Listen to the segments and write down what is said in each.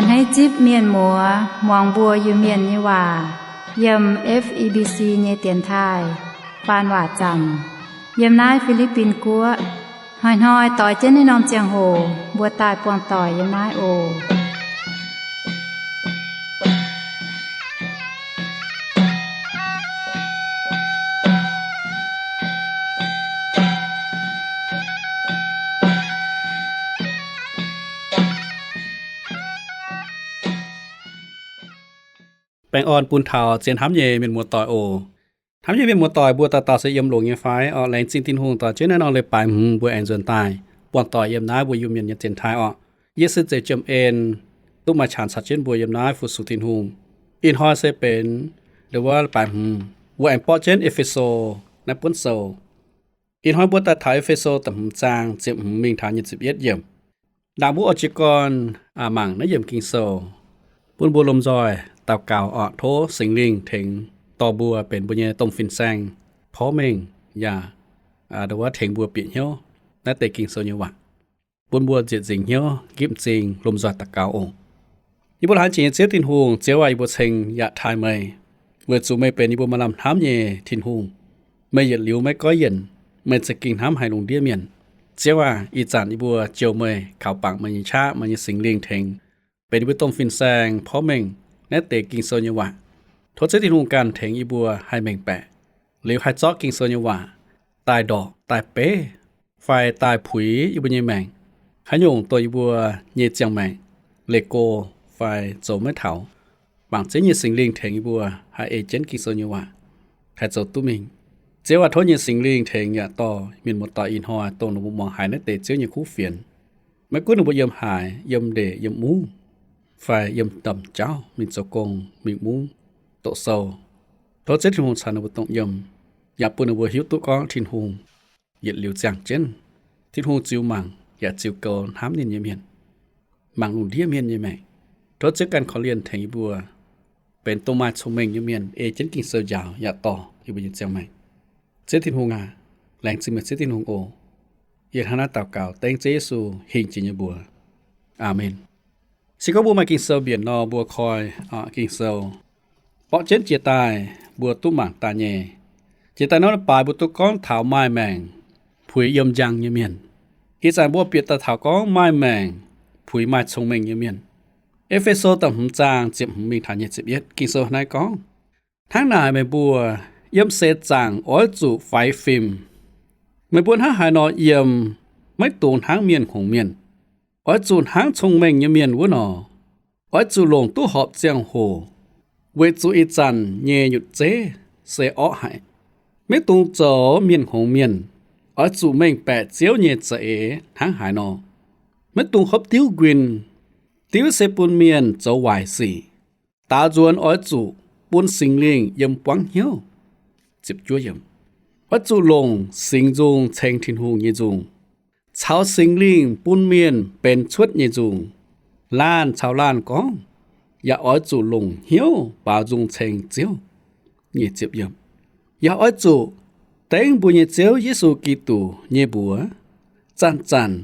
Hneiv zipv mienh muoz muangx mbuo Iu-Mienh nyei waac yiem F E B C nyei dienx taaih faan waac zaamc yiem naaiv Fi^li^bin Guoqv. Hnoi-hnoi doix jienv naaiv norm ziangh hoc mbuo daaih buangh doic yiem naaiv oc. Baengh orn bun taux zien hnamv nyei mienh muoz-doic oc. Hnamv nyei mienh muoz-doic, mbuo dauh dauh se yiem longx nyei fai? Orqc, laengz zingh Tin-Hungh doix jienv naaiv norm leiz-baaix hmz mbuo aengx nzuonx daaih buangh doic yiem naaiv mbuo Iu-Mienh nyei dienx taaih orqc. Yie se Zeix Jiem En, duqv maaih qangx caux jienv mbuo yiem naaiv fu-sux Tin-Hungh. Ih hnoi se benx ndon wuov baaix hmz, mbuo aengx borqv jienv E^fe^so naaiv buonv sou. Ih hnoi mbuo daaih taux E^fe^so da'hmz zaang ziepc hmz mingh taux nyic ziepc yietv yiemc. Ndaangc mbuo oix jiez gorn mangc naaiv yiemc Ging-Sou, bun mbuo lomh nzoih daux gaux orqc, tov Singx Lingh tengx dorh mbuo benx mbuo nyei domh fin-saeng porv mengh, yaac ndon wuov tengx mbuo bieqc hnyouv naaiv deix Ging-Sou nyei waac, bun mbuo nzieqc nzingc hnyouv nqipv m'zing lomh nzoih daux gaux oc. Yie mbuo laengz zingh nyei Ziouv Tin-Hungh, Ziouv aac, yie mbuo ceng yaac taaih meih, weic zuqc meih benx yie mbuo maaih lamh hnamv nyei Tin-Hungh. Meih yietc liuz maiv goiv yienc, meih za'gengh hnamv haic lungh ndiev mienh. Ziouv aac, ih zanc yie mbuo jouh meih, kaux bangc meih nyei qaqv, meih nyei Singx Lingh tengx benx yie mbuo domh fin-saeng porv mengh naaiv deix Ging-Sou nyei waac. Tov Ziouv Tin-Hungh ganh tengx yie mbuo haih mengh baeqc, liuz haih zorqv Ging-Sou nyei waac daaih ndorqc, daaih beiv, fai daaih puix yie mbuo nyei maengc, haaix nyungc dongh yie mbuo nyei ziangh maengc leih go fai zoux maiv taux. Mangc Ziouv nyei Singx Lingh tengx yie mbuo haih ei jienv Ging-Sou nyei waac, haih zoux duqv mingh. Ziouv aac, tov nyei Singx Lingh tengx yaac dorh mienh muoz-doic ih hnoi dongh ninh mbuo muangx haiz naaiv deix Ziouv nyei kuv fienx, maiv gunv ninh mbuo yiem haaix, yiem ndeic, yiem mungv, fai yiem domh jauv mingh zoux gong, mingh mungv, doqc sou. Tov Ziouv Tin-Hungh caux ninh mbuo dongh yiem, yaac bun ninh mbuo hiuv duqv gorngv Tin-Hungh yietc liuz ziangh jienv. Tin-Hungh ziux mangc yaac ziux goux hnamv ninh nyei mienh, mangc lungh ndiev mienh nyei maengc. Tov Ziouv ganh korv-lienh tengx yie mbuo benx dongh maaih cong-mengh nyei mienh, ei jienv Ging-Sou njaaux yaac dorh yie mbuo nyei ziangh maengc. Ziouv Tin-Hungh aac, laengz zingh meih Ziouv Tin-Hungh oc. Yie hnangv naaiv daux gaux dengv Ziouv Yesu hingh jiex nyei mbuox. Aamen. Se gorngv mbuo maaih Ging-Sou mbienc nor, mbuo koi Ging-Sou borqv jienv jiex daaih mbuo duqv mangc daaih nyei. Jiex daaih norm leiz-baaix mbuo duqv gorngv taux maaih maengc puix yiem njang nyei mienh. Ih zanc mbuo bieqc daaih taux gorngv maaih maengc puix maaih cong-mengh nyei mienh. E^fe^so da'hmz zaang ziepc hmz mingh taux nyic ziepc yietv, Ging-Sou naaiv gorngv, hnangv naaic meih mbuo yiem seix zaangc oix zuqc faix fim. Meih mbuo hnangv haaix nor yiem, maiv dungx hnangv mienh hngongx mienh. Oix zuqc hnangv cong-mengh nyei mienh wuov nor, oix zuqc longc duqv horpc ziangh hoc, weic zuqc ih zanc nyei nyutc zeiv se orqv haic. Maiv dungx zoux mienh hngongx mienh. Oix zuqc mengh baeqc Ziouv nyei za'eix hnangv haaix nor. Maiv dungx hopv diuv nquin. Diuv se bun mienh zoux waaic sic. Daaux nzuonx oix zuqc bun Singx Lingh yiem buangv hnyouv. Oix zuqc longc singx nzung ceng Tin-Hungh nyei nzung, caux Singx Lingh bun mienh benx cuotv nyei nzung. Laanh caux laanh gorngv, yaac oix zuqc longc hnyouv baaux nzung ceng Ziouv. Yaac oix zuqc dengv mbuo nyei Ziouv Yesu Giduc nyei mbuox, zanc-zanc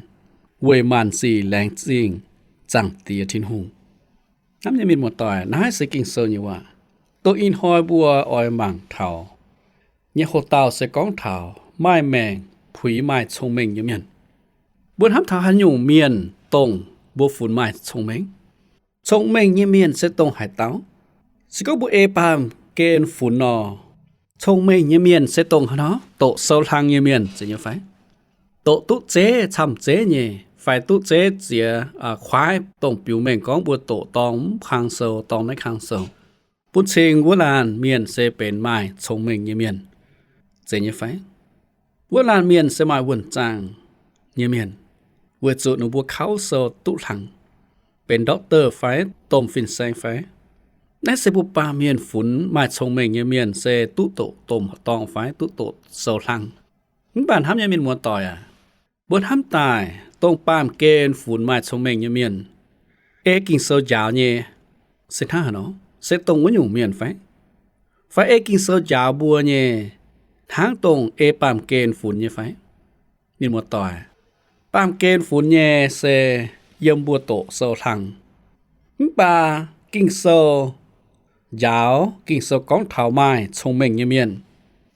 weic maanc sic laengz zingh Zaangc Diex Tin-Hungh. Hnamv nyei mienh muoz-doic, naaiv se Ging-Sou nyei waac, dongh ih hnoi mbuo oix mangc taux nyei hoc-dauh se gorngv taux maaih maengc puix maaih cong-mengh nyei mienh. Mbuo hnamv taux haaix nyungc mienh dongh mbuo funx maaih cong-mengh? Cong-mengh nyei mienh se dongh haaix dauh? Se gorngv mbuo ei baamh gen funx nor, cong-mengh nyei mienh se dongh haaix nor? Doqc sou hlang nyei mienh zeiz nyei fai? Doqc duqv zeiv camv zeiv nyei, fai duqv zeiv ziex kuaaiv, dongh biux mengh gorngv mbuo doqc dorng mv kang sou, dorng naaiv kang sou, bun cing wuov laanh mienh se benx maaih cong-mengh nyei mienh, zeiz nyei fai? Wuov laanh mienh se maaih wuonh zaangh nyei mienh, weic zuqc ninh mbuo kauv sou duqv hlang, benx doctor fai domh fin-saeng fai. Naaiv se mbuo baamh mienh funx maaih cong-mengh nyei mienh se duqv doqc domh dorng fai duqv doqc sou hlang. Mv baac hnamv nyei mienh muoz-doic aac, mbuo hnamv daaih dongh baamh gen funx maaih cong-mengh nyei mienh, ei Ging-Sou njaaux nyei se hnangv haaix nor? Se dongh wuov nyungc mienh fai? Fai ei Ging-Sou njaaux mbuo nyei hnangv dongh ei baamh gen funx nyei fai? Mienh muoz-doic, baamh gen funx nyei se yiem mbuo doqc sou hlang. Mv baac Ging-Sou njaaux, Ging-Sou gorngv taux maaih cong-mengh nyei mienh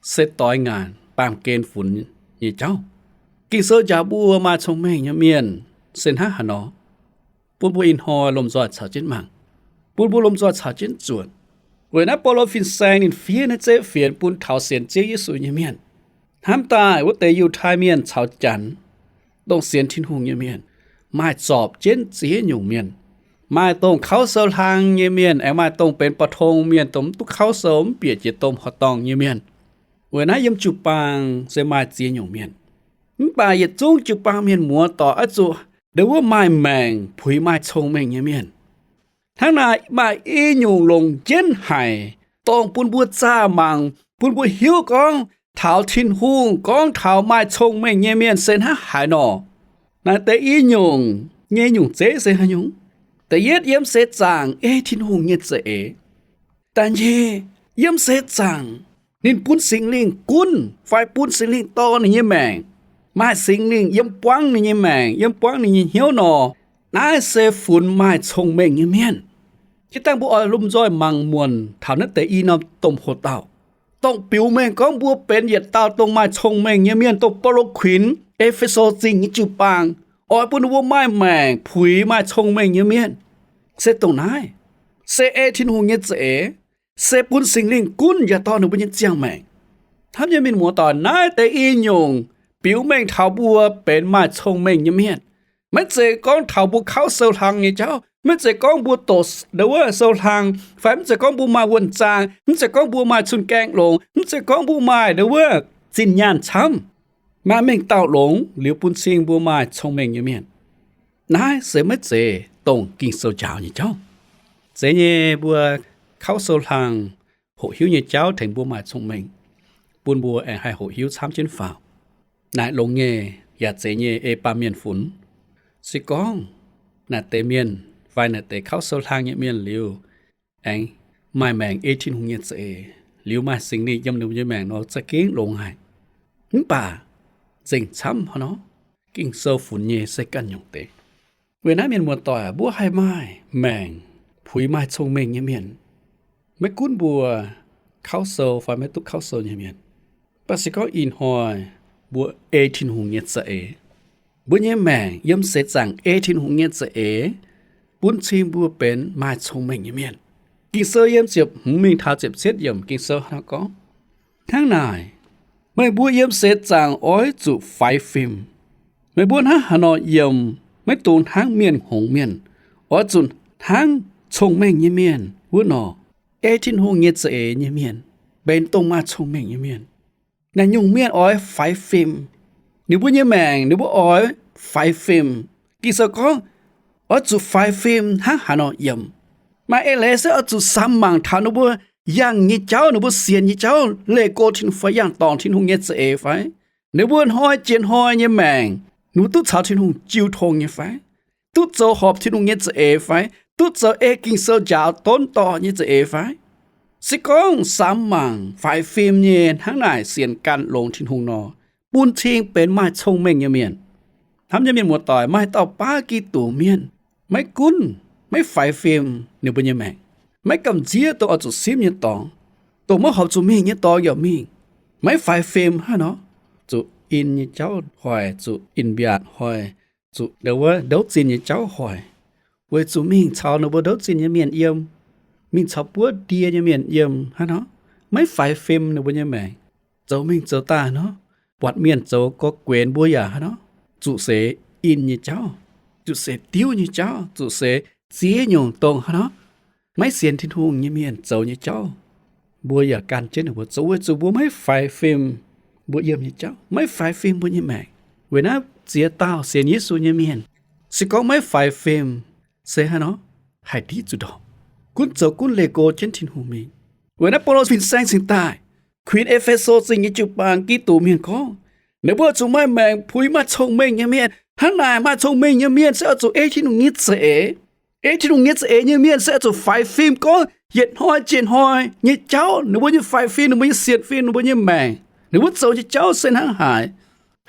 se doix ngaanc baamh gen funx nyei jauv. Ging-Sou njaaux mbuo maaih cong-mengh nyei mienh se hnangv haaix nor, bun mbuo ih hnoi lomh nzoih caux jienv mangc, bun mbuo lomh nzoih caux jienv zuotc. Weic naaiv Baulo fin-saeng ninh fiev naaiv zeiv fienx bun taux sienx Ziouv Yesu nyei mienh. Hnamv daaih wuov deix Yiutai Mienh caux Janx, dongh sienx Tin-Hungh nyei mienh, maaih zorpc jienv ziex nyungc mienh. Maaih dongh kauv sou hlang nyei mienh, aengx maaih dongh benx ba'tong mienh, dongh mv duqv kauv sou, mv bieqc jiex domh horqc dorngh nyei mienh. Weic naaiv yiem jiu-baang se maaih ziex nyungc mienh. Mv baac yietc zungv jiu-baang mienh muoz-doic oix zuqc ndongc wuov maaih maengc puix maaih cong-mengh nyei mienh. Hnangv naaic maaih i nyungc longc jienv haic, dongh bun mbuo zaah mangc, bun mbuo hiuv gorngv taux Tin-Hungh, gorngv taux maaih cong-mengh nyei mienh se hnangv haaix nor. Naaiv deix i nyungc nyei nyungc zeiv se haaix nyungc? Da'yietv, yiem seix zaangc ei Tin-Hungh nyei za'eix. Da'nyeic, yiem seix zaangc ninh bun Singx Lingh gunv fai bun Singx Lingh dorh ninh nyei maengc. Maaih Singx Lingh yiem buangv ninh nyei maengc, yiem buangv ninh nyei hnyouv nor, naaiv se funx maaih cong-mengh nyei mienh. Jiex dangh mbuo oix lomh nzoih mangc muonc taux naaiv deix i norm domh hoc-dauh, dongh biux mengh gorngv mbuo benx yietc dauh dongh maaih cong-mengh nyei mienh, dongh Baulo kuinx E^fe^so Zingh nyei jiu-baang, oix bun ninh mbuo maaih maengc puix maaih cong-mengh nyei mienh, se dongh naaiv, se ei Tin-Hungh nyei za'eix, se bun Singx Lingh gunv yaac dorh ninh mbuo nyei ziangh maengc. Hnamv nyei mienh muoz-doic, naaiv deix i nyungc biux mengh taux mbuo benx maaih cong-mengh nyei mienh. Maiv zeiz gorngv taux mbuo kauv sou hlang nyei jauv, maiv zeiz gorngv mbuo doqc ndau wuov sou hlang, fai maiv zeiz gorngv mbuo maaih wuonh zaang, maiv zeiz gorngv mbuo maaih cun-gaeng longx, maiv zeiz gorngv mbuo maaih ndau wuov zinh nyaanh camv, maaih mengh dauh longx liuz bun cing mbuo maaih cong-mengh nyei mienh. Naaiv se maiv zeiz dongh Ging-Sou njaaux nyei jauv. Zeiz nyei mbuo kauv sou hlang hoqc hiuv nyei jauv tengx mbuo maaih cong-mengh, bun mbuo aengx haih hoqc hiuv camv jienv faaux. Naaic longx nyei yaac zeiz nyei ei baamh mienh funx. Se gorngv naaic deix mienh fai naaic deix kauv sou hlang nyei mienh liuz, aengx maaih maengc ei Tin-Hungh nyei za'eix, liuz maaih Singx Lingh yiem ninh mbuo nyei maengc nor, za'gengh longx haic. Mv baac nzengc camv haaix nor, Ging-Sou funx nyei se ganh nyungc deix. Weic naaiv mienh muoz-doic, mbuo haih maaih maengc puix maaih cong-mengh nyei mienh. Maiv gunv mbuo kauv sou fai maiv duqv kauv sou nyei mienh, mv baac se gorngv ih hnoi mbuo ei Tin-Hungh nyei za'eix, mbuo nyei maengc yiem seix zaangc ei Tin-Hungh nyei za'eix, bun cing mbuo benx maaih cong-mengh nyei mienh. Ging-Sou yiem ziepc hmz mingh taux ziepc cietv yiemc Ging-Sou hnangv gorngv, hnangv naaic, meih mbuo yiem seix zaangc oix zuqc faix fim. Meih mbuo hnangv haaix nor yiem, maiv dungx hnangv mienh hngongx mienh. Oix zuqc hnangv cong-mengh nyei mienh wuov nor, ei Tin-Hungh nyei za'eix nyei mienh, benx dongh maaih cong-mengh nyei mienh. Naaic nyungc mienh oix faix fim. Ninh mbuo nyei maengc ninh mbuo oix faix fim. Ging-Sou gorngv, oix zuqc faix fim hnangv haaix nor yiem. Maaih eix leiz se oix zuqc samx mangc taux ninh mbuo yangh nyei jauv, ninh mbuo sienx nyei jauv leih go Tin-Hungh fai yangh dorngc Tin-Hungh nyei za'eix fai? Ninh mbuo hnoi jiex hnoi nyei maengc, ninh mbuo duqv caux Tin-Hungh jiu tong nyei fai? Duqv zoux horpc Tin-Hungh nyei za'eix fai? Duqv zoux ei Ging-Sou njaaux donv dorh nyei za'eix fai? Se gorngv samx mangc faix fim nyei hnangv naaic sienx ganh longx Tin-Hungh nor, bun cing benx maaih cong-mengh nyei mienh. Hnamv nyei mienh muoz-doic, maaih dauh baav Giduc mienh, maiv gunv maiv faix fim ninh mbuo nyei maengc, maiv gamh nziev dongh oix zuqc simv nyei dorngx, dongh maiv horpc zuqc mingh nyei dorngx yaac mingh, maiv faix fim hnangv nor, zuqc in nyei jauv hoic, zuqc in-mbiaatc hoic, zuqc ndau wuov ndouv zinh nyei jauv hoic, weic zuqc mingh caux ninh mbuo ndouv zinh nyei mienh yiem, mingh caux buov ndie nyei mienh yiem hnangv nor, maiv faix fim ninh mbuo nyei maengc, zoux mingh zoux daaih nor, buatc mienh zoux gorx-guenx mbuo yaac hnangv nor, zuqc seix in nyei jauv, zuqc seix diuv nyei jauv, zuqc seix ziex nyungc dongh hnangv nor, maiv sienx Tin-Hungh nyei mienh zoux nyei jauv, mbuo yaac gan jienv ninh mbuo zoux, weic zuqc mbuo maiv faix fim mbuo yiem nyei jauv, maiv faix fim mbuo nyei maengc. Weic naaiv ziex dauh sienx Yesu nyei mienh, se gorngv maiv faix fim, se hnangv nor, haih ndiqv zuqc ndorpc, gunv zoux gunv leih go jienv Tin-Hungh mingh. Weic naaiv Baulo fin-saeng cingx daaih kuinx E^fe^so Zingh nyei jiu-baang Giduc mienh gorngv, ninh mbuo zuqc maaih maengc puix maaih cong-mengh nyei mienh. Hnangv naaic maaih cong-mengh nyei mienh se oix zuqc ei Tin-Hungh nyei za'eix. Ei Tin-Hungh nyei za'eix nyei mienh se oix zuqc faix fim gorngv yietc hnoi jiex hnoi nyei jauv, ninh mbuo nyei faix fim, ninh mbuo nyei sienx fim, ninh mbuo nyei maengc, ninh mbuo zoux nyei jauv se hnangv haaix.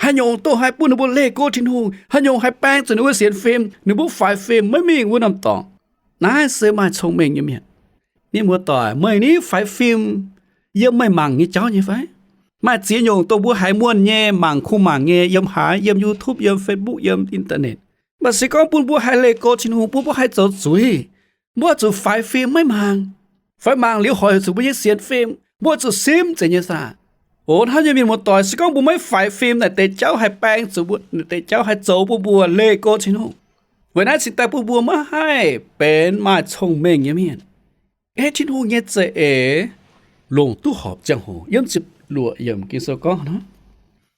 Haaix nyungc dongh haih bun ninh mbuo leih go Tin-Hungh, haaix nyungc haih baeng zuqc ninh mbuo sienx fim, ninh mbuo faix fim maiv mingh wuov norm dorngx. Naaiv se maaih cong-mengh nyei mienh. Mienh muoz-doic, meih ni faix fim yiem meih mangc nyei jauv nyei fai? Maaih ziex nyungc dongh mbuo haiz muonh nyei mangc kungx mangc nyei yiem haaix, yiem YouTube, yiem Facebook, yiem internet. Mv baac se gorngv bun mbuo haih leih go Tin-Hungh, bun mbuo haih zoux zuiz, mbuo zuqc faix fim maiv mangc. Fai mangc liuz hoic zuqc mbuo nyei sienx fim, mbuo zuqc simv zeiz nyei saah? O hnamv nyei mienh muoz-doic, se gorngv mbuo maiv faix fim, naaic deix jauv haih baeng zuqc mbuo, naaic deix jauv haih zoux bun mbuo leih go Tin-Hungh. Weic naaiv cingx daaih bun mbuo maiv haih benx maaih cong-mengh nyei mienh. Ei Tin-Hungh nyei za'eix longc duqv horpc ziangh hoc. Yiem ziepc luoqc yiemc Ging-Sou gorngv nor,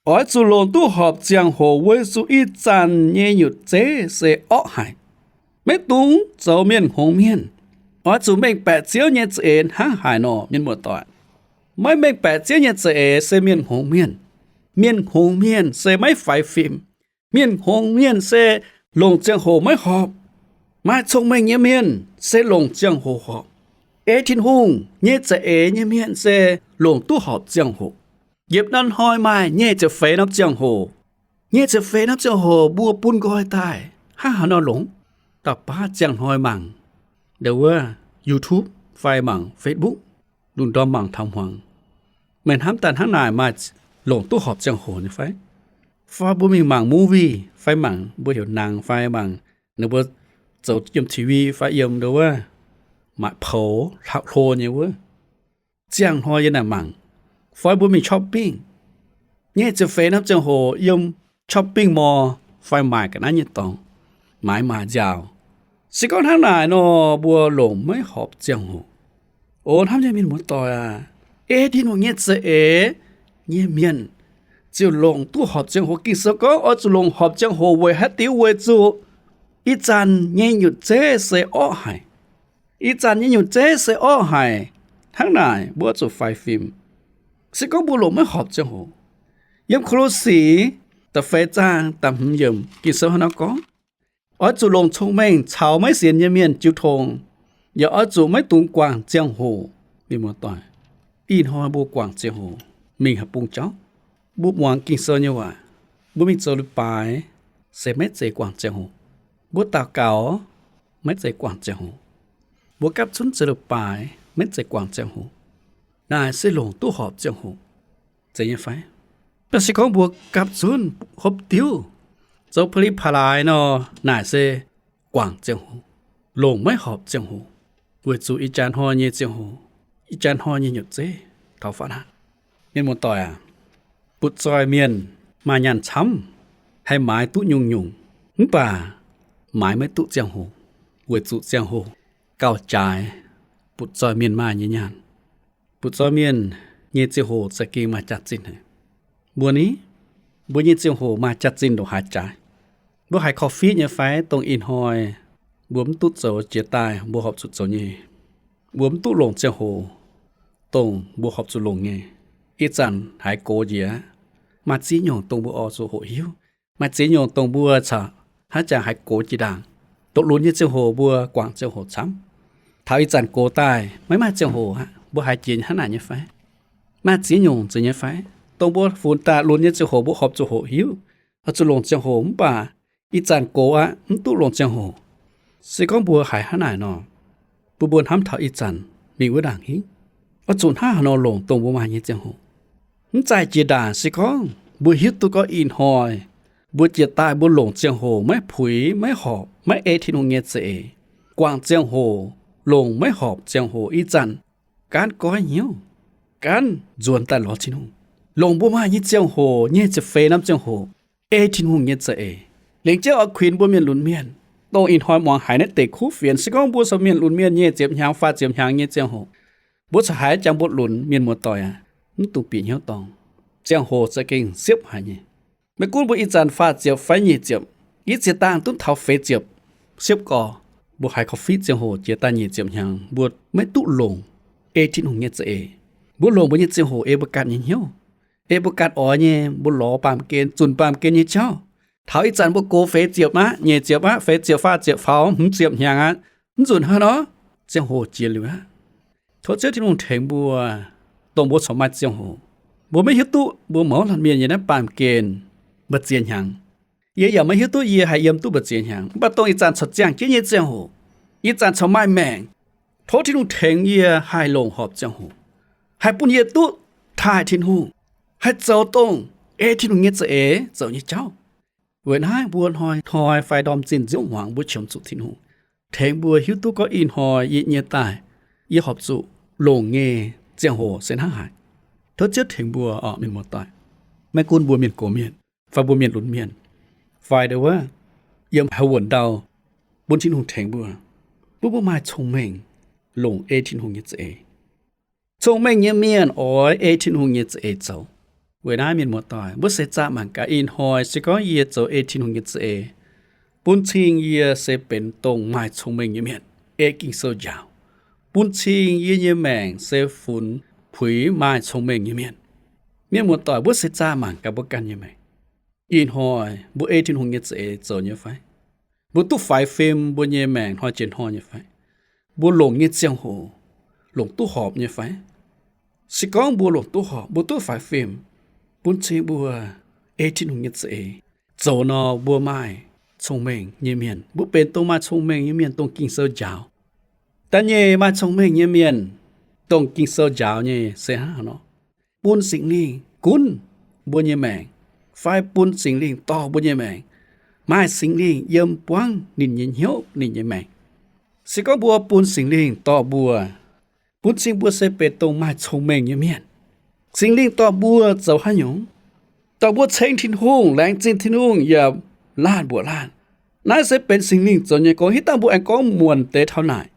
oix zuqc longc duqv horpc ziangh hoc weic zuqc ih zanc nyei nyutc zeiv se orqv haic, maiv dungx zoux mienh hngongx mienh. Oix zuqc mengh baeqc Ziouv nyei za'eix hnangv haaix nor, mienh muoz-doic. Maiv mengh baeqc Ziouv nyei za'eix se mienh hngongx mienh. Mienh hngongx mienh se maiv faix fim. Mienh hngongx mienh se longc ziangh hoc maiv horpc. Maaih cong-mengh nyei mienh se longc ziangh hoc horpc. Ei Tin-Hungh nyei za'eix nyei mienh se longc duqv horpc ziangh hoc. Yiem naaiv hnoi maaih nyic ziepc feix norm ziangh hoc. Nyic ziepc feix norm ziangh hoc mbuo bun nqoi daaih hnangv haaix nor longc? Dauh baav ziangh hnoi mangc ndau wuov YouTube fai mangc Facebook, lungh ndorm mangc taux hmuangx. Meih hnamv daaih hnangv naaic maaih longc duqv horpc ziangh hoc nyei fai? Fai mbuo mingh mangc movie fai mangc mbuo heuc nangx fai mangc ninh mbuo zoux yiem T V fai yiem ndau wuov maaic poux hlauv hlo nyei wuov. Ziangh hnoi yiem naaic mangc. Fai mbuo mingh shopping, nyic ziepc feix norm ziangh hoc yiem shopping mall fai maaic ga'naaiv nyei dorngx, maaiz maaic nziaauc. Se gorngv hnangv naaic nor, mbuo longc maiv horpc ziangh hoc. O hnamv nyei mienh muoz-doic aac, ei Tin-Hungh nyei za'eix nyei mienh ziouc longc duqv horpc ziangh hoc. Ging-Sou gorngv oix zuqc longc horpc ziangh hoc weic haaix diuc? Weic zuqc ih zanc nyei nyutc zeiv se orqv haic. Ih zanc nyei nyutc zeiv se orqv haic. Hnangv naaic mbuo zuqc faix fim. Se gorngv mbuo longc maiv horpc ziangh hoc. Yiem Ko^lo^si da'feix zaang da'hmz yiemc Ging-Sou hnangv naaiv gorngv, oix zuqc longc cong-mengh caux maiv sienx nyei mienh jiu tong, yaac oix zuqc maiv dungx guangc ziangh hoc. Mienh muoz-doic, ih hnoi mbuo guangc ziangh hoc mingh haaix bung jauv? Mbuo muangx Ging-Sou nyei waac, mbuo mingh zoux leiz-baaix se maiv zeiz guangc ziangh hoc. Mbuo daux gaux maiv zeiz guangc ziangh hoc. Mbuo gapv zunv zoux leiz-baaix maiv zeiz guangc ziangh hoc. Naaic se longc duqv horpc ziangh hoc, zeiz nyei fai? Mv baac se gorngv mbuo gapv zunv hopv diuv, zoux pa'li pa'laaix nor, naaic se guangc ziangh hoc, longc maiv horpc ziangh hoc, weic zuqc ih jaax hnoi nyei ziangh hoc, ih jaax hnoi nyei nyutc zeiv taux faanv aqv. Mienh muoz-doic aac, butv-zoih mienh maaih nyaanh camv, haih maaiz duqv nyungc-nyungc, mv baac maaiz maiv duqv ziangh hoc, weic zuqc ziangh hoc gauh jaaix butv-zoih mienh maaih nyei nyaanh. Butv-zoih mienh nyei ziangh hoc za'gengh maaih jaax-zinh haic. Mbuo ni, mbuo nyei ziangh hoc maaih jaax-zinh ndongc haaix jaaix? Mbuo haiz korv-fiqv nyei fai dongh ih hnoi mbuo mv duqv zoux jiex daaih mbuo horpc zuqc zoux nyei? Mbuo mv duqv longc ziangh hoc dongh mbuo horpc zuqc longc nyei. Ih zanc haiz gox njiec aqv. Maaih ziex nyungc dongh mbuo oix zuqc hoqc hiuv. Maaih ziex nyungc dongh mbuo caux hnangv jangx haiz gox jiex ndaangc. Doqc lunx nyei ziangh hoc mbuo guangc ziangh hoc camv. Taux ih zanc gox daaih maiv maaih ziangh hoc aqv. Mbuo haiz jiex hnangv naaic nyei fai? Maaih ziex nyungc zeiz nyei fai? Dongh mbuo funx daaih lunx nyei ziangh hoc mbuo horpc zuqc hoqc hiuv, oix zuqc longc ziangh hoc, mv baac ih zanc gox aqv, mv duqv longc ziangh hoc. Se gorngv mbuo haiz hnangv naaic nor, bun mbuo hnamv taux ih zanc mingh wuov ndaangc hingv, oix zuqc hnangv haaix nor longc dongh mbuo maaih nyei ziangh hoc. Mv zeiz jiex ndaangc se gorngv mbuo hiuv duqv gorngv ih hnoi mbuo jiex daaih mbuo longc ziangh hoc maiv puix, maiv horpc, maiv ei Tin-Hungh nyei za'eix, guangc ziangh hoc, longc maiv horpc ziangh hoc ih zanc, gaanv goiv hnyouv, gaanv nzuonx daaih lorz Tin-Hungh, longc mbuo maaih nyei ziangh hoc, nyic ziepc feix norm ziangh hoc ei Tin-Hungh nyei za'eix. Lengc jeiv oix kuinx mbuo mienh lunx mienh, dongh ih hnoi muangx haiz naaiv deix kuv fienx, se gorngv mbuo caux mienh lunx mienh nyic ziepc hnyangx, faah ziepc hnyangx nyei ziangh hoc, mbuo corc haiz jangx mbuo lunx, mienh muoz-doic aac, mv dungx bieqc hnyouv dorngx. Ziangh hoc za'gengh siepv haic nyei. Maiv gunv mbuo ih zanc faah ziepc fai nyic ziepc, yie ziex dangh duqv taux feix ziepc, siepv gorx, mbuo haiz korv-fiqv ziangh hoc jiex daaih nyic ziepc hnyangx, mbuo maiv duqv longc ei Tin-Hungh nyei za'eix. Mbuo longc mbuo nyei ziangh hoc ei mbuo ganh nyei hnyouv, ei mbuo ganh oix nyei, mbuo lorz baamh gen, zunc baamh gen nyei jauv. Taux ih zanc mbuo gox feix ziepc aqv, nyic ziepc aqv, feix ziepc, faah ziepc, faaux hmz ziepc hnyangx aqv, mv nzunc hnangv nor, ziangh hoc jiex liuz aqv. Tov Ziouv Tin-Hungh tengx mbuo, dongh mbuo corc maaih ziangh hoc. Mbuo maiv hiuv duqv mbuo mouz laanh mienh yiem naaiv baamh gen mbu'ziex hnyangx. Yie yaac maiv hiuv duqv yie haih yiem duqv mbu'ziex hnyangx, mv baac dongh ih zanc corc ziangh jienv nyei ziangh hoc, Ih zanc corc maaih maengc. Tov Tin-Hungh tengx yie haih longc horpc ziangh hoc, haih bun yie duqv taaih Tin-Hungh, haih zoux dongh ei Tin-Hungh nyei za'eix zoux nyei jauv. Weic naaiv mbuo hnoi-hnoi fai ndorm zinh nziouv hmuangx mbuo qiemx zuqc Tin-Hungh tengx mbuo hiuv duqv gorngv ih hnoi yie nyie daaih, yie horpc zuqc longc nyei ziangh hoc se hnangv haaix. Tov Ziouv tengx mbuo oc, mienh muoz-doic. Maiv gunv mbuo mienh gox mienh, fai mbuo mienh lunx mienh, fai ndo wuov yiem haaix wuonh ndau, bun Tin-Hungh tengx mbuo, bun mbuo maaih cong-mengh longc ei Tin-Hungh nyei za'eix. Cong-mengh nyei mienh oix ei Tin-Hungh nyei za'eix zoux. Weic naaiv mienh muoz-doic, mbuo seix zaah mangc gaax ih hnoi se gorngv yie zoux ei Tin-Hungh nyei za'eix, bun cing yie se benx dongh maaih cong-mengh nyei mienh, ei Ging-Sou njaaux. Bun cing yie nyei maengc se funx puix maaih cong-mengh nyei mienh. Mienh muoz-doic, mbuo seix zaah mangc gaax mbuo ganh nyei maengc. Ih hnoi mbuo ei Tin-Hungh nyei za'eix zoux nyei fai? Mbuo duqv faix fim mbuo nyei maengc hnoi jiex hnoi nyei fai? Mbuo longc nyei ziangh hoc longc duqv horpc nyei fai? Se gorngv mbuo longc duqv horpc, mbuo duqv faix fim, bun cing mbuo ei Tin-Hungh nyei za'eix zoux nor, mbuo maaih cong-mengh nyei mienh. Mbuo benx dongh maaih cong-mengh nyei mienh dongh Ging-Sou njaaux. Da'nyeic maaih cong-mengh nyei mienh dongh Ging-Sou njaaux nyei se hnangv haaix nor? Bun Singx Lingh gunv mbuo nyei maengc, fai bun Singx Lingh dorh mbuo nyei maengc. Maaih Singx Lingh yiem buangv ninh nyei hnyouv, ninh nyei maengc. Se gorngv mbuo bun Singx Lingh dorh mbuo, bun cing mbuo se benx dongh maaih cong-mengh nyei mienh. Singx Lingh dorh mbuo zoux haaix nyungc? Dorh mbuo ceng Tin-Hungh, laengz zingh Tin-Hungh, yaac laanh mbuoqc laanh. Naaiv se benx Singx Lingh zoux nyei gong. Hitv dangh mbuo aengx gorngv muonc deix taux naaic.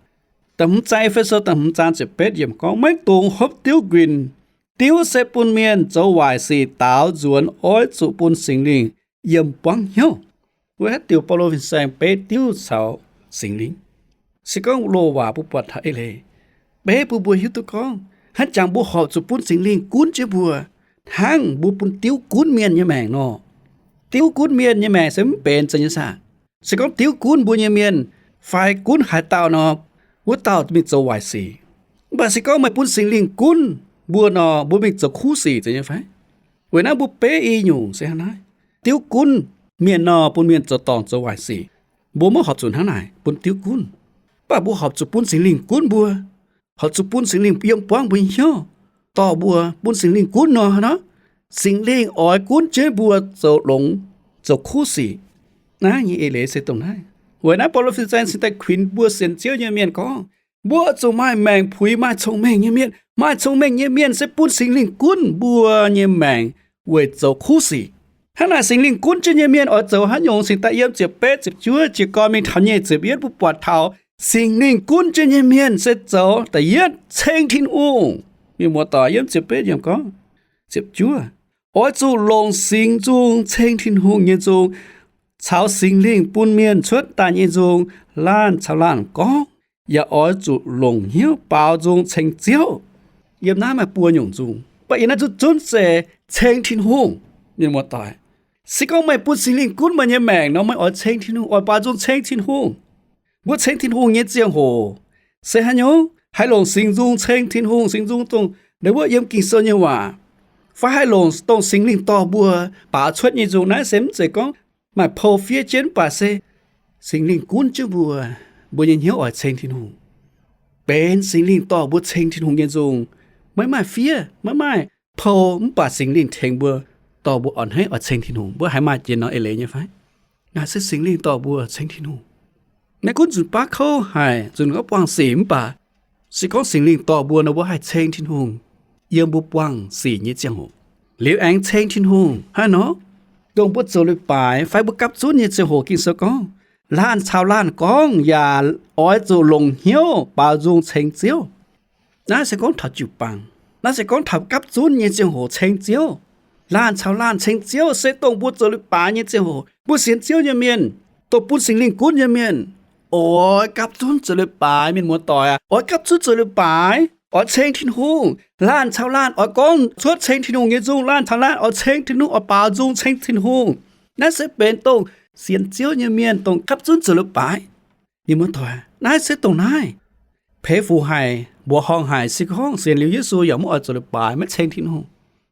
Da'hmz zaang, E^fe^so da'hmz zaang ziepc betv yiemc gorngv, maiv dungx hopv diuv nquin. Diuv se bun mienh zoux waaic sic daaux nzuonx, oix zuqc bun Singx Lingh yiem buangv hnyouv. Wuov haaix diuc Baulo fin-saeng beiv diuv caux Singx Lingh? Se gorngv loz-waac mbuo buatc taux eix leiz, beiv bun mbuo hiuv duqv gorngv haaix jangx mbuo horpc zuqc bun Singx Lingh gunv jienv mbuo, hnangv mbuo bun diuv gunv mienh nyei maengc nor. Diuv gunv mienh nyei maengc se mv benx zeiz nyei saah? Se gorngv diuv gunv mbuo nyei mienh fai gunv haaix dauh nor, wuov dauh mingh zoux waaic sic. Mv baac se gorngv meih bun Singx Lingh gunv mbuo nor, mbuo mingh zoux kuv sic zeiz nyei fai? Weic naaiv mbuo beiv i nyungc se hnangv naaiv. Diuv gunv mienh nor, bun mienh zoux dorngc zoux waaic sic. Mbuo maiv horpc zuqc hnangv naaic bun diuv gunv. Mv baac mbuo horpc zuqc bun Singx Lingh gunv mbuo, horpc zuqc bun Singx Lingh yiem buangv mbuo nyei hnyouv, dorh mbuo bun Singx Lingh gunv nor, hnangv nor Singx Lingh oix gunv jienv mbuo zoux longx, zoux kuv sic. Naaiv nyei eix leiz se dongh naaiv. Weic naaiv Baulo fin-saeng cingx daaih kuinx mbuo sienx Ziouv nyei mienh gorngv, mbuo zuqc maaih maengc puix maaih cong-mengh nyei mienh. Maaih cong-mengh nyei mienh se bun Singx Lingh gunv mbuo nyei maengc weic zoux kuv sic. Hnangv naaic Singx Lingh gunv jienv nyei mienh oix zoux haaix nyungc? Cingx daaih yiem ziepc betv, ziepc juov, jiez gorn mingh taux nyic ziepc yietv, mbuo buatc taux Singx Lingh gunv jienv nyei mienh se zoux da'yietv ceng Tin-Hungh. Mienh muoz-doic, yiem ziepc betv yiemc gorngv, ziepc juov, oix zuqc longc singx nzung ceng Tin-Hungh nyei nzung, caux Singx Lingh bun mienh cuotv daaih nyei nzung, laanh caux laanh gorngv, yaac oix zuqc longc hnyouv baaux nzung ceng Ziouv. Yiem naaiv maaih buo nyungc nzung, mv baac yiem naaiv zunv zunv se ceng Tin-Hungh. Mienh muoz-doic, se gorngv meih bun Singx Lingh gunv meih nyei maengc nor, meih oix ceng Tin-Hungh, oix baaux nzung ceng Tin-Hungh. Mbuo ceng Tin-Hungh nyei ziangh hoc se haaix nyungc? Haih longc singx nzung ceng Tin-Hungh, singx nzung dongh naaiv wuov yiem Ging-Sou nyei waac, fai haih longc dongh Singx Lingh dorh mbuo baaux cuotv nyei nzung. Naaiv se mv zeiz gorngv maaih pou fiev jienv, mv baac se Singx Lingh gunv jienv mbuo, mbuo nyei hnyouv oix ceng Tin-Hungh. Benx Singx Lingh dorh mbuo ceng Tin-Hungh nyei nzung. Maiv maaih fiev, maiv maaih pou, mv baac Singx Lingh tengx mbuo, dorh mbuo a'hneiv oix ceng Tin-Hungh. Mbuo haiz maaih jiex nor eix leiz nyei fai? Naaiv se Singx Lingh dorh mbuo ceng Tin-Hungh. Maiv gunv nzunc baav kouv haic, nzunc gorngv buangh sic, mv baac se gorngv Singx Lingh dorh mbuo nor, mbuo haih ceng Tin-Hungh yiem mbuo buangh sic nyei ziangh hoc. Liuz aengx ceng Tin-Hungh haaix nor? Dongh mbuo zoux leiz-baaix fai mbuo gapv zunv nyei ziangh hoc, Ging-Sou gorngv, laanh caux laanh gorngv yaac oix zuqc longc hnyouv baaux nzung ceng Ziouv. Naaiv se gorngv taux jiu-baang. Naaiv se gorngv taux gapv zunv nyei ziangh hoc ceng Ziouv. Laanh caux laanh ceng Ziouv se dongh mbuo zoux leiz-baaix nyei ziangh hoc. Mbuo sienx Ziouv nyei mienh, dongh bun Singx Lingh gunv nyei mienh, oix gapv zunv zoux leiz-baaix, mienh muoz-doic aac. Oix gapv zunv zoux leiz-baaix, oix ceng Tin-Hungh. Laanh caux laanh oix gorngv cuotv ceng Tin-Hungh nyei nzung. Laanh caux laanh oix ceng Tin-Hungh, oix baaux nzung ceng Tin-Hungh. Naaiv se benx dongh sienx Ziouv nyei mienh dongh gapv zunv zoux leiz-baaix. Mienh muoz-doic, naaiv se dongh naaiv. Peix fuc haic, mbuoqc horngh haic, se gorngv sienx liuz Yesu yaac maiv oix zoux leiz-baaix, maiv ceng Tin-Hungh,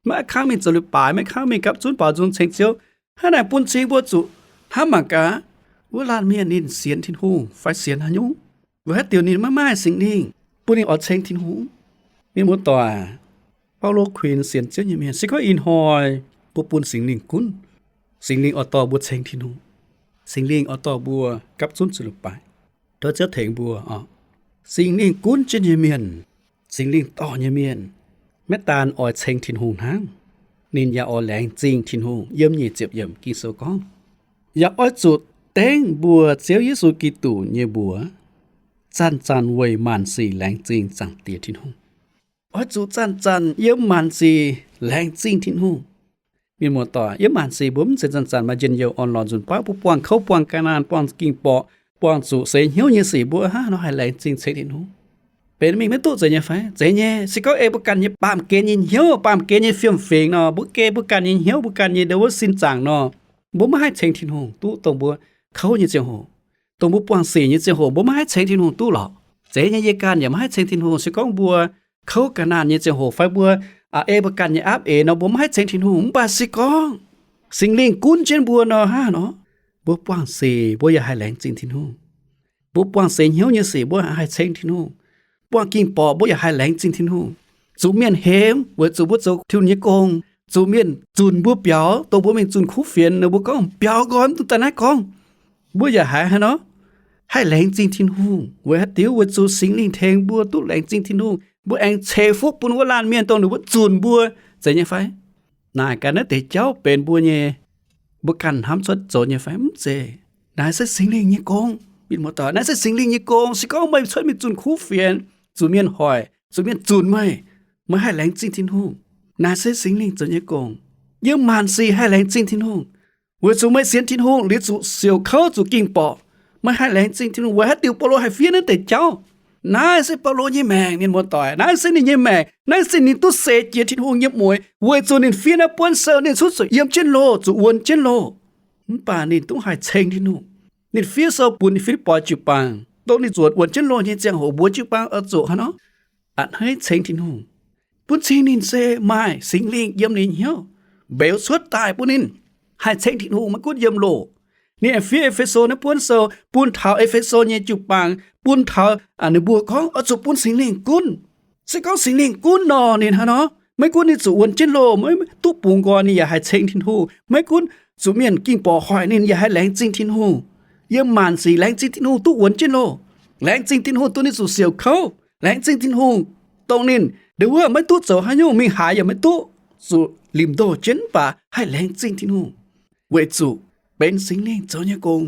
maiv kangv mingh zoux leiz-baaix, maiv kangv mingh gapv zunv baaux nzung ceng Ziouv, hnangv naaic bun cing mbuo zuqc hnamv mangc gaax, wuov laanh mienh ninh sienx Tin-Hungh fai sienx haaix nyungc? Weic haaix diuc ninh maiv maaih Singx Lingh bun ninh oix ceng Tin-Hungh? Mienh muoz-doic, Baulo kuinx sienx Ziouv nyei mienh, se gorngv ih hnoi mbuo bun Singx Lingh gunv, Singx Lingh oix dorh mbuo ceng Tin-Hungh. Singx Lingh oix dorh mbuo gapv zunv zuqc leiz-baaix. Tov Ziouv tengx mbuo oc. Singx Lingh gunv jienv nyei mienh, Singx Lingh dorh nyei mienh, maiv daan oix ceng Tin-Hungh hnangv, ninh yaac oix laengz zingh Tin-Hungh. Yiem nyic ziepc yiemc Ging-Sou gorngv, yaac oix zuqc dengv mbuo Ziouv Yesu Giduc nyei mbuox, zanc-zanc weic maanc sic laengz zingh Zaangc Diex Tin-Hungh. Oix zuqc zanc-zanc yiem maanc sic laengz zingh Tin-Hungh. Mienh muoz-doic, yiem maanc sic mbuo mv zeiz zanc-zanc maaih njien-youh orn-lorqc nzunc baav, mbuo buangh kouv, buangh ga'naanh, buangh ging-borqc, buangh zuqc seix hnyouv nyei sic, mbuo hnangv nor haih laengz zingh ceng Tin-Hungh. Benx mingh maiv duqv zeiz nyei fai? Zeiz nyei. Se gorngv ei mbuo ganh nyei baamh gen nyei hnyouv, baamh gen nyei fiem-fingx nor, mbuo geh mbuo ganh nyei hnyouv, mbuo ganh nyei ndo wuov sin zaangc nor, mbuo maiv haih ceng Tin-Hungh duqv. Dongh mbuo kouv nyei ziangh hoc, dongh mbuo buangh sic nyei ziangh hoc, mbuo maiv haih ceng Tin-Hungh duqv lorqc. Zeiz nyei, yie ganh yaac maiv haih ceng Tin-Hungh. Se gorngv mbuo kouv ga'naanh nyei ziangh hoc fai mbuo ei mbuo ganh nyei aapv eix nor, mbuo maiv haih ceng Tin-Hungh. Mv baac se gorngv Singx Lingh gunv jienv mbuo nor, hnangv nor, mbuo buangh sic mbuo yaac haih laengz zingh Tin-Hungh. Mbuo buangh seix hnyouv nyei sic mbuo haih ceng Tin-Hungh. Buangh ging-borqc mbuo yaac haih laengz zingh Tin-Hungh. Zuqc mienh hemx weic zuqc mbuo zoux Tin-Hungh nyei gong, zuqc mienh zunc mbuo biaux, dongh mbuo mingh zunh kuv fienx nor, mbuo gorngv, biaux nqoi mv dungx daaih naaiv gorngv, mbuo yaac haiz hnangv nor haih laengz zingh Tin-Hungh. Weic haaix diuc? Weic zuqc Singx Lingh tengx mbuo duqv laengz zingh Tin-Hungh, mbuo aengx ceix fuqv bun wuov laanh mienh dongh ninh mbuo zunc mbuo, zeiz nyei fai? Naaic gaax, naaiv deix jauv benx mbuo nyei, mbuo ganh hnamv cuotv zoux nyei fai? Mv zeiz. Naaiv se Singx Lingh nyei gong. Mienh muoz-doic, naaiv se Singx Lingh nyei gong. Se gorngv meih cuotv mingh zunh kuv fienx, zuqc mienh hoic, zuqc mienh zunc meih, meih haih laengz zingh Tin-Hungh. Naaiv se Singx Lingh zoux nyei gong. Yiem maanc sic haih laengz zingh Tin-Hungh. Weic zuqc meih sienx Tin-Hungh liuz zuqc siouc kouv, zuqc ging-borqc, meih haih laengz zingh Tin-Hungh. Weic haaix diuc Baulo haih fiev naaiv deix jauv? Naaiv se Baulo nyei maengc, mienh muoz-doic. Naaiv se ninh nyei maengc. Naaiv se ninh duqv seix jiex Tin-Hungh nyei mueix, weic zuqc ninh fiev naaiv buonv sou, ninh cuotv zuqc yiem jienv loh, zuqc wuonx jienv loh. Mv baac ninh duqv haih ceng Tin-Hungh. Ninh fiev sou bun Fi^lipv^poi jiu-baang, dongh ninh zuqc wuonx jienv loh nyei ziangh hoc, mbuox jiu-baang oix zuqc hnangv nor a'hneiv ceng Tin-Hungh. Bun cing ninh se maaih Singx Lingh yiem ninh hnyouv mbeux cuotv daaih bun ninh haih ceng Tin-Hungh maiv gunv yiem loh. Ninh aengx fiev E^fe^so naaiv buonv sou bun taux E^fe^so nyei jiu-baang, bun taux ninh mbuo gorngv oix zuqc bun Singx Lingh gunv. Se gorngv Singx Lingh gunv nor, ninh hnangv nor, maiv gunv ninh zuqc wuonx jienv loh, maiv duqv bungx nqoi, ninh yaac haih ceng Tin-Hungh. Maiv gunv zuqc mienh ging-borqc hoic ninh, yaac haih laengz zingh Tin-Hungh. Yiem maanc sic laengz zingh Tin-Hungh duqv wuonx jienv loh. Laengz zingh Tin-Hungh duqv ninh zuqc siouc kouv. Laengz zingh Tin-Hungh dongh ninh ndo wuov maiv duqv zoux haaix nyungc, mingh haaix yaac maiv duqv, zuqc limh ndoh jienv, mv baac haih laengz zingh Tin-Hungh, weic zuqc benx Singx Lingh zoux nyei gong.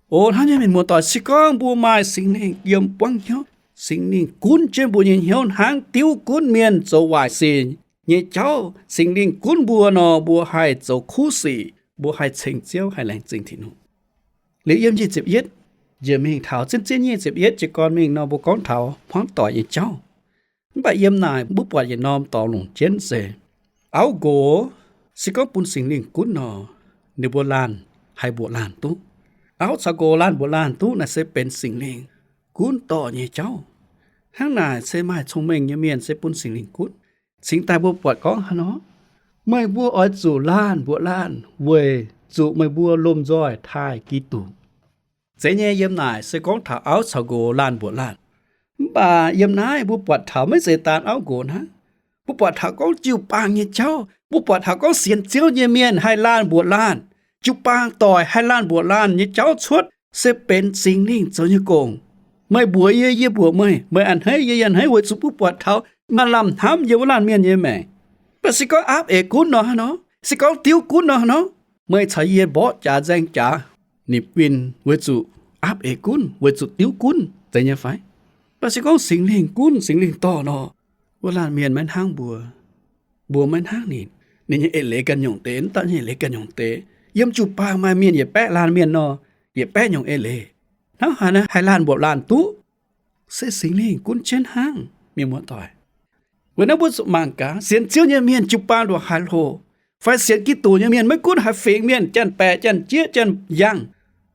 O hnamv nyei mienh muoz-doic, se gorngv mbuo maaih Singx Lingh yiem buangv hnyouv, Singx Lingh gunv jienv mbuo nyei hnyouv hnangv diuv gunv mienh zoux waaic sic nyei jauv. Singx Lingh gunv mbuo nor, mbuo haih zoux kuv sic, mbuo haih ceng Ziouv, haih laengz zingh Tin-Hungh. Liuz yiem nyic ziepc yietv njiec mingh taux zien zien nyic ziepc yietv jiez gorn mingh nor, mbuo gorngv taux hmuangv doic nyei jauv. Mv baac yiem naaic mbuo buatc yietc norm dorngx longc jienv se, auv nqox se gorngv bun Singx Lingh gunv nor, ninh mbuo laanh haih mbuoqc laanh duqv. Auv caux nqox laanh mbuoqc laanh duqv naaic se benx Singx Lingh gunv dorh nyei jauv. Hnangv naaic se maaih cong-mengh nyei mienh se bun Singx Lingh gunv. Cingx daaih mbuo buatc gorngv hnangv nor, meih mbuo oix zuqc laanh mbuoqc laanh weic zuqc meih mbuo lomh nzoih taaih Giduc. Zeiz nyei, yiem naaic se gorngv taux auv caux nqox laanh mbuoqc laanh. Mv baac yiem naaiv mbuo buatc taux maiv zeiz daan auv nqox hnangv. Mbuo buatc taux gorngv jiu-baang nyei jauv, mbuo buatc taux gorngv sienx Ziouv nyei mienh haih laanh mbuoqc laanh, jiu-baang doic haih laanh mbuoqc laanh nyei jauv cuotv se benx Singx Lingh zoux nyei gong. Meih mbuox yie, yie mbuox meih, meih a'hneiv yie, yie a'hneiv, weic zuqc mbuo buatc taux maaih lamh hnamv yiem wuov laanh mienh nyei maengc. Mv baac se gorngv aapv eix gunv nor hnangv nor, se gorngv diuv gunv nor hnangv nor, meih caux yie mborqv jaax nzaeng jaax, nimc win weic zuqc aapv eix gunv, weic zuqc diuv gunv, zeiz nyei fai? Mv baac se gorngv Singx Lingh gunv, Singx Lingh dorh nor, wuov laanh mienh maiv hnangv mbuo, mbuo maiv hnangv ninh. Ninh nyei eix leiz ganh nyungc deix, mv dauh nyei eix leiz ganh nyungc deix. Yiem jiu-baang maaih mienh yietc baeqv laanh mienh nor, yietc baeqv nyungc eix leiz. Hnangv haaix nor haih laanh mbuoqc laanh duqv? Se Singx Lingh gunv jienv hnangv, mienh muoz-doic. Weic naaiv mbuo zuqc mangc gaax, sienx Ziouv nyei mienh jiu-baang ndongc haaix hlo, fai sienx Giduc nyei mienh, maiv gunv haaix fingx mienh, janx-baeqc, janx-jieqv, janx-yangh,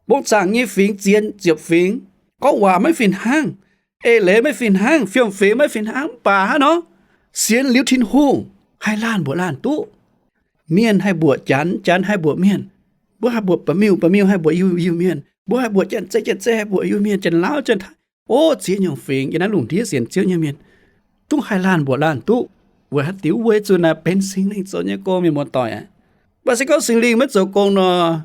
mbong zaangc nyei fingx, zien ziepc fingx, gorngv waac maiv fih hnangv, eix leiz maiv fih hnangv, fiem-fingx maiv fih hnangv, mv baac hnangv nor, sienx liuz Tin-Hungh haih laanh mbuoqc laanh duqv. Mienh haih mbuoqc janx, janx haih mbuoqc mienh. Mbuo haih mbuoqc ba'miuh, ba'miuh haih mbuoqc Iu-Mienh. Mbuo haih mbuoqc janx-zei, janx-zei haih mbuoqc Iu-Mienh, janx-laauv, janx-taaix. bov ziex nyungc fingx yiem naaiv lungh ndiev sienx Ziouv nyei mienh, zungv haih laanh mbuoqc laanh duqv. Weic haaix diuc? Weic zuqc naaic benx Singx Lingh zoux nyei gong, mienh muoz-doic aac. Mv baac se gorngv Singx Lingh maiv zoux gong nor,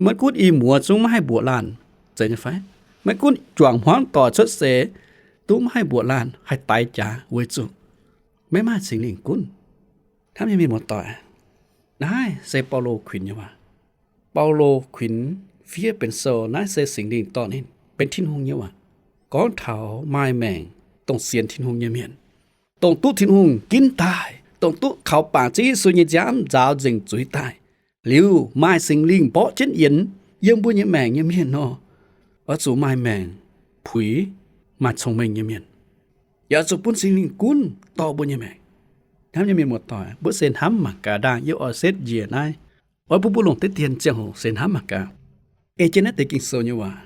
maiv gunv i muoz zungv maiv haih mbuoqc laanh, zeiz nyei fai? Maiv gunv juangc hmuangv doic cuotv seix zungv maiv haih mbuoqc laanh, haih daix jaax, weic zuqc maiv maaih Singx Lingh gunv. Hnamv nyei mienh muoz-doic, naaiv se Baulo kuinx nyei waac. Baulo kuinx fiev benx sou, naaiv se Singx Lingh dorh ninh benx Tin-Hungh nyei waac, gorngv taux maaih maengc dongh sienx Tin-Hungh nyei mienh, dongh duqv Tin-Hungh ginv daaih, dongh duqv kaux bangc Ziouv Yesu nyei nziaamv nzaaux nzengc zuiz daaih, liuz maaih Singx Lingh mborqv jienv yienx yiem mbuo nyei maengc nyei mienh nor, oix zuqc maaih maengc puix, maaih cong-mengh nyei mienh. Yaac oix zuqc bun Singx Lingh gunv dorh mbuo nyei maengc. Hnamv nyei mienh muoz-doic, mbuo se hnamv mangc gaax ndaangc yie oix setv njiec naaiv, oix bun mbuo longc deix dien ziangh hoc se hnamv mangc gaax, ei jienv naaiv deix Ging-Sou nyei waac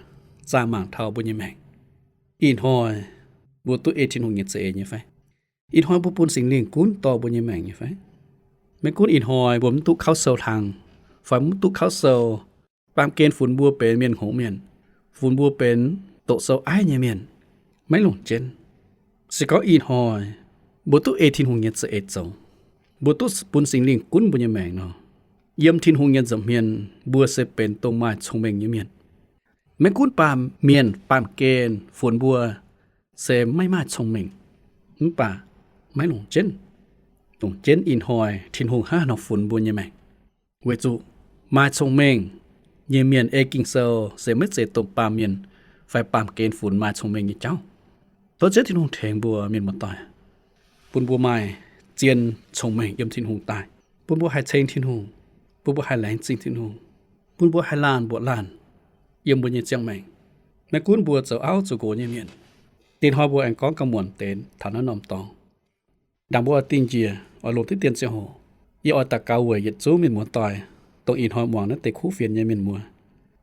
zaah mangc taux mbuo nyei maengc. Ih hnoi mbuo duqv ei Tin-Hungh nyei za'eix nyei fai? Ih hnoi mbuo bun Singx Lingh gunv dorh mbuo nyei maengc nyei fai? Maiv gunv ih hnoi mbuo mv duqv kauv sou hlang, fai mv duqv kauv sou, baamh gen funx mbuo benx mienh hngongx mienh, funx mbuo benx doqc sou aiv nyei mienh, maiv longc jienv. Se gorngv ih hnoi mbuo duqv ei Tin-Hungh nyei za'eix zoux, mbuo duqv bun Singx Lingh gunv mbuo nyei maengc nor, yiem Tin-Hungh nyei nza'hmien mbuo se benx dongh maaih cong-mengh nyei mienh. Maiv gunv baamh mienh baamh gen funx mbuo se maiv maaih cong-mengh, mv baac maiv longc jienv. Longc jienv ih hnoi Tin-Hungh hnangv haaix nor funx mbuo nyei maengc. Weic zuqc maaih cong-mengh nyei mienh ei Ging-Sou se maiv zeiz dongh baamh mienh fai baamh gen funx maaih cong-mengh nyei jauv. Tov Ziouv Tin-Hungh tengx mbuo mienh muoz-doic, bun mbuo maaih zien cong-mengh yiem Tin-Hungh daaih, bun mbuo haih ceng Tin-Hungh, bun mbuo haih laengz zingh Tin-Hungh, bun mbuo haih laanh mbuoqc laanh yiem mbuo nyei ziangh maengc. Maiv gunv mbuo zoux auv zoux nqox nyei mienh, dinh hnoi mbuo aengx gorngv gauh muonc deix taux naaiv norm dorngx. Ndaangc mbuo oix dingh njiec, oix longc diqv dien ziangh hoc, yie oix daux gaux weic yietc zungv mienh muoz-doic, dongh ih hnoi muangx naaiv deix kuv fienx nyei mienh muoz.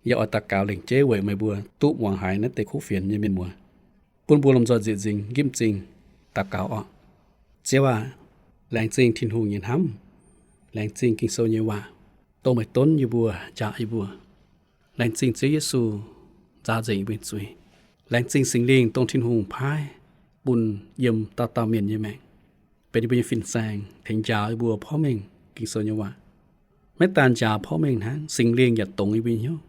Yie oix daux gaux lengc jeiv weic meih mbuo duqv muangx haiz naaiv deix kuv fienx nyei mienh muoz, bun mbuo lomh nzoih nzieqc nzingx nqimv zingh daux gaux orqc. Ziouv aac, laengz zingh Tin-Hungh nyei hnamv, laengz zingh Ging-Sou nyei waac, dongh meih donv yie mbuo, njaaux yie mbuo. Laengz zingh Ziouv Yesu nzaaux nzengc yie mbuo nyei zuiz. Laengz zingh Singx Lingh dongh Tin-Hungh paaiv bun yiem dauh dauh mienh nyei maengc, benx yie mbuo nyei fin-saeng, tengx njaaux yie mbuo porv mengh Ging-Sou nyei waac. Maiv daan njaaux porv mengh hnangv, Singx Lingh yaac dongz yie mbuo nyei hnyouv.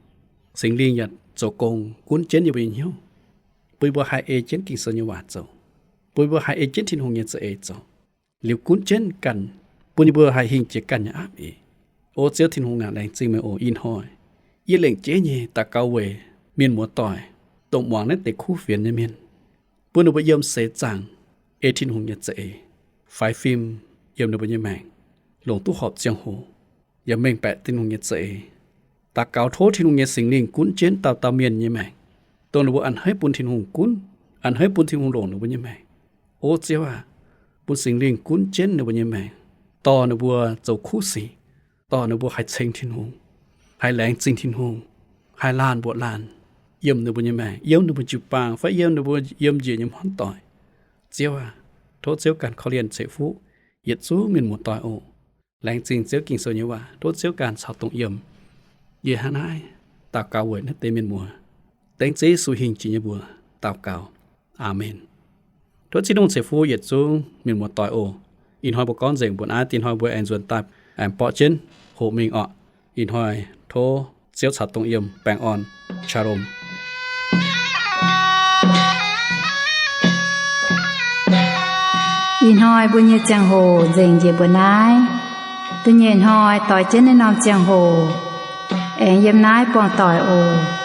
Singx Lingh yaac zoux gong gunv jienv yie mbuo nyei hnyouv, bun yie mbuo haih ei jienv Ging-Sou nyei waac zoux, bun yie mbuo haih ei jienv Tin-Hungh nyei za'eix zoux, liuz gunv jienv ganh, bun yie mbuo haih hingh jiex ganh nyei aapv eix. O Ziouv Tin-Hungh aac, laengz zingh meih oc. Ih hnoi yie lengc jeiv nyei daux gaux weic mienh muoz-doic, dongh muangx naaiv deix kuv fienx nyei mienh, bun ninh mbuo yiem seix zaangc ei Tin-Hungh nyei za'eix, faix fim yiem ninh mbuo nyei maengc, longc duqv horpc ziangh hoc, yaac mengh baeqc Tin-Hungh nyei za'eix. Daux gaux tov Tin-Hungh nyei Singx Lingh gunv jienv dauh dauh mienh nyei maengc, dongh ninh mbuo a'hneiv bun Tin-Hungh gunv, a'hneiv bun Tin-Hungh longc ninh mbuo nyei maengc. O Ziouv aac, bun Singx Lingh gunv jienv ninh mbuo nyei maengc, dorh ninh mbuo zoux kuv sic, dorh ninh mbuo haih ceng Tin-Hungh, haih laengz zingh Tin-Hungh, haih laanh mbuoqc laanh yiem ninh mbuo nyei maengc, yiem ninh mbuo jiu-baang fai yiem ninh mbuo yiem njiec nyei hmuangv doic. Ziouv aac, tov Ziouv ganh korv-lienh ceix fuqv yietc zungv mienh muoz-doic oc. Laengz zingh Ziouv Ging-Sou nyei waac. Tov Ziouv ganh caux dongh yiem. Yie hnangv naaiv daux gaux weic naaiv deix mienh muoz, dengv Ziouv Yesu hingh jiex nyei mbuox daux gaux. Aamen. Tov Tin-Hungh ceix fuqv yietc zungv mienh muoz-doic oc. Ih hnoi mbuo gorngv nzengc mbuo naaiv, dinh hnoi mbuo aengx nzuonx daaih aengx borqv jienv hoqc mingh orqc. Ih hnoi tov Ziouv caux dongh yiem baengh orn. Shalom. Ih hnoi mbuo nyei ziangh hoc nzengc njiec mbuo naaiv. Da'nyeic hnoi doix jienv naaiv norm ziangh hoc aengx yiem naaiv buangh doic oc.